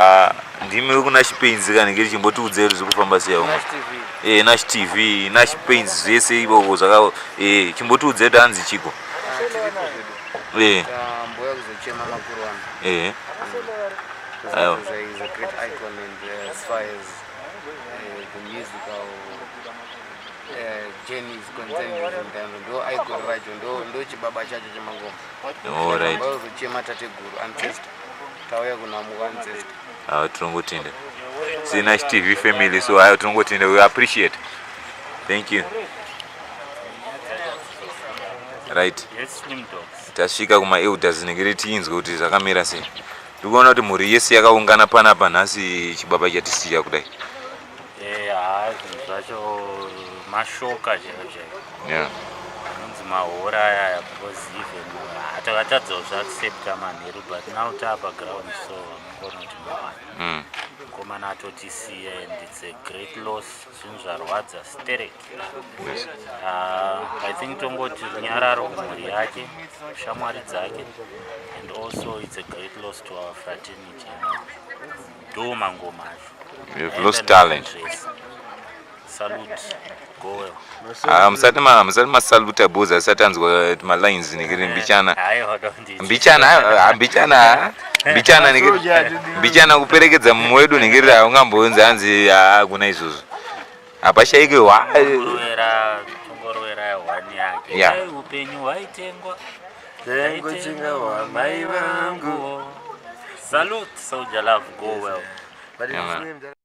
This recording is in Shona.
Ah, ndimi wekuNash Paints kanenge chimbotiudzai kuti zviri kufamba sei auma. Eh, Nash TV, Nash Paints zvese ikoko zvaka eh chimbotiudzai kuti hanzi chiko. Eh. Tamboya kuzochema makuru ano. Eh. Aiwa. He's a great icon and as far as the musical journey is concerned ndo icon racho ndo chibaba chacho chemangoma. All right. Tamboya kuzochema tateguru ancestor. Tauya kunhamu ancestor. Ah, tinongotenda. SeNash TV family so ayo tinongotenda, we appreciate. Thank you. Right. Yes, Slim Dogs. Tasvika kuma elders nengere tiinzwe kuti zvakamira sei. Ndikuona kuti mhuri yese yakaungana panapa nhasi chibaba chatisiya kudai. Eh, haa, zvinhu zvacho mashoka chaivo chaivo. Anonzi mahora ayaya because even takatadzawo zvaaccepta manheru, but now taapa ground so vanongoona kuti no, mukomana atotisiya and it's a great loss. Zvinhu zvarwadza sterek. I think tongoti runyararo kumhuri yake, shamwari dzake, and also it's a great loss to our fraternity. Ndo mangoma acho. We've lost talent. Salute, go well. Ah, musati masaluta bhozi asati anzwa malines nekiri mbichana. Aiwa, don't. Mbichana, ah, mbichana, mbichana, nekiri mbichana kuperekedza mumwe wedu nekiri haungambonzi hanzi hakuna izvozvo, hapashaike wa. Tongorowera, tongorowera hwani yake. Dai upenyu hwaitengwa. Taingochinga hwamai vangu. Salute, Soldier Love, go well. But Yeah, it's man. named